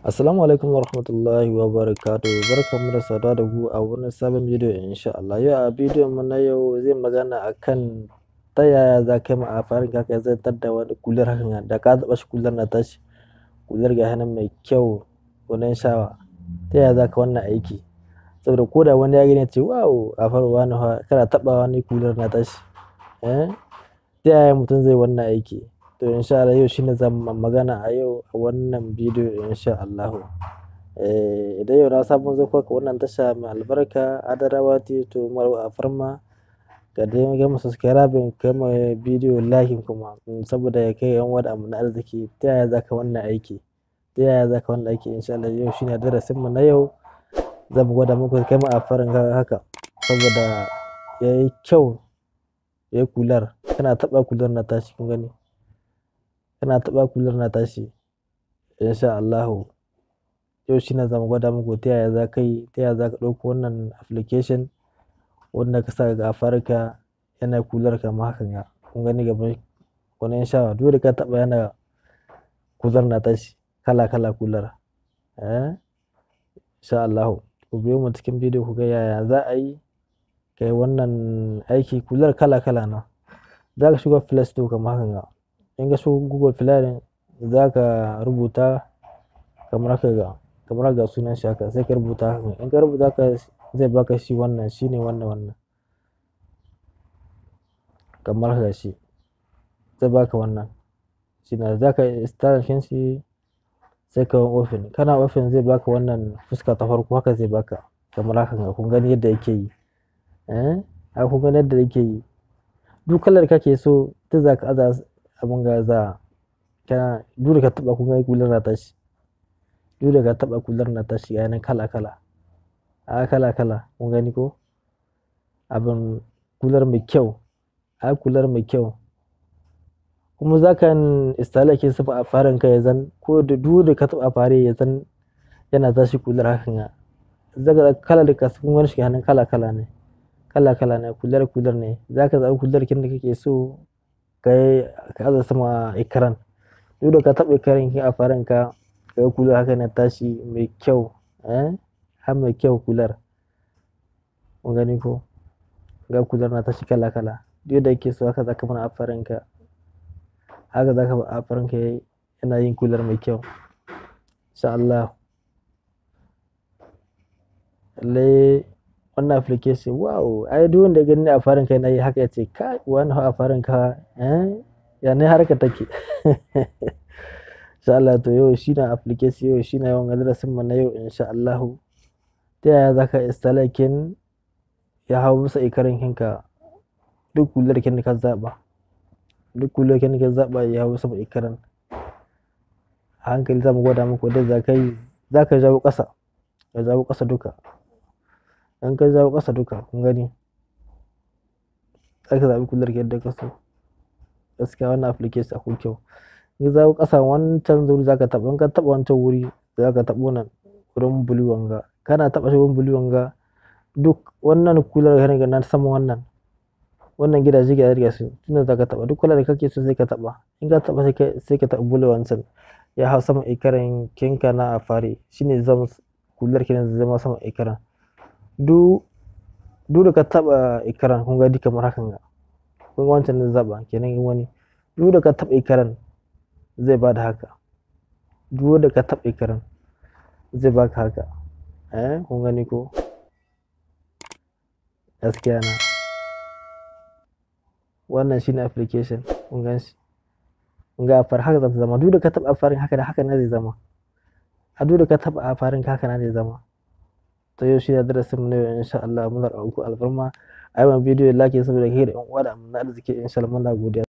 Assalamu alaikum warahmatullahi wabarakatuh. Barkanmu da saduwa da ku a wani sabon bidiyo insha Allah. Yau a bidiyon mu na yau zai magana akan ta yaya za ka yi ma amfanin ka zartar da wani kular hakan da ka taɓa shi kular na tashi, kular ga nan mai kyau gwanin sha'awa. Ta yaya za ka wannan aiki? Saboda ko da wani ya gani ya ce wow, a fara wani fa kana taɓa wani kular na tashi. Eh? Ta yaya mutum zai wannan aiki? To insha Allah yau shine zan magana a yau a wannan bidiyo insha Allahu. Idan yau na sabon zuwa ka wannan tasha mai albarka Adarawa TV, to mu a farma ka dai gama subscribe ka ma bidiyo like kuma saboda ya kai yan uwa da amana arziki. Ta yaya za ka wannan aiki? Ta yaya za ka wannan aiki insha Allah yau shine darasin mu na yau. Zan gwada muku kai ma a farin haka saboda yayi kyau, yayi kular. Kana taɓa kular na tashi, kun gani? Kana taɓa kular na tashi insha Allahu. Yau shine zamu gwada muku ta yaya za ka yi, ta yaya za ka ɗauko wannan application wanda ka sa ga afarka yana kular kamar hakan ga. Kun gani gaban gwanin sha'awa, duk da ka taɓa yana kular na tashi kala kala kular. Eh? Insha Allahu. Ku biyo mu cikin bidiyo ku ga yaya za a yi ka yi wannan aiki kular kala kala na. Za ka shiga Play Store kamar hakan ga. In ka shigo Google Play za ka rubuta kamar haka ga, kamar ga sunan shi haka sai ka rubuta haka. In ka rubuta haka zai baka shi wannan, shine wannan wannan. Kamar haka shi zai baka wannan. Shine za ka install kin shi sai ka open. Kana open zai baka wannan fuska ta farko, haka zai baka kamar haka ga. Kun gani yadda yake yi? Eh? Haka kun gani yadda yake yi. Duk kalar kake so ta za ka aza abun ga za kana duk da ka taɓa kun gani kular na tashi. Duk da ka taɓa kular na tashi ga yanan kala kala. A kala kala kun gani ko? Abin kular mai kyau. A kular mai kyau. Kuma za ka install kin sa a farin ka ya zan ko da duk da ka taɓa fare ya zan yana tashi kular hakan ga. Zaka kala da ka kun gani shi hannun kala kala ne. Kala kala ne, kular kular ne. Za ka zaɓi kular kin da kake so ka yi ka aza sama ekran. Duk da ka taɓa ekran kin a farin ka ka ga kular haka na tashi mai kyau. Eh? Har mai kyau kular. Kun gani ko? Ga kular na tashi kala kala. Duk da yake so haka za ka mana a farin ka. Haka za ka a farin ka yana yin kular mai kyau. Insha Allah. Lallai wannan application wow, ai duk wanda ya gani a farin ka yana yi haka ya ce kai wannan a farin ka, eh? Ya ne harka take. Insha Allah to yau shine application, yau shine yawan darasin mu na yau insha Allahu. Ta yaya za ka install kin ya hau bisa ekran kinka duk kular kin da ka zaɓa. Duk kular kin da ka zaɓa ya hau sama ekran. A hankali zamu gwada muku yadda za ka yi, za ka jawo ƙasa, ka jawo ƙasa duka. In ka jawo ƙasa duka kun gani? Za ka zaɓi kular yadda ka so. Gaskiya wannan application akwai kyau. In ka jawo ƙasa wancan wuri za ka taɓa, in ka taɓa wancan wuri za ka taɓo nan wurin blue wanga. Kana taɓa shi wurin blue wanga duk wannan kular ka na sama wannan. Wannan gidaje gidaje gasu tunda za ka taɓa duk kular da kake so sai ka taɓa. In ka taɓa sai ka taɓa blue wancan ya hau sama ekran kinka na fare. Shine zama kular kin zai zama sama ekran. Duk da ka taɓa ekran kun gani kamar hakan ga. Kun ga wancan na zaɓa kenan kun gani. Duk da ka taɓa ekran zai bada haka. Duk da ka taɓa ekran zai baka haka. Eh kun gani ko? Gaskiya na. Wannan shine application kun gan shi. Kun ga afar haka zata zama. Duk da ka taɓa farin haka da haka ne zai zama. A duk da ka taɓa farin haka ne zai zama. To yau shine darasin mu na yau insha Allah. Muna roƙon ku alfarma. A yi ma bidiyo like saboda kai da yan uwa da amana arziki insha Allah muna godiya.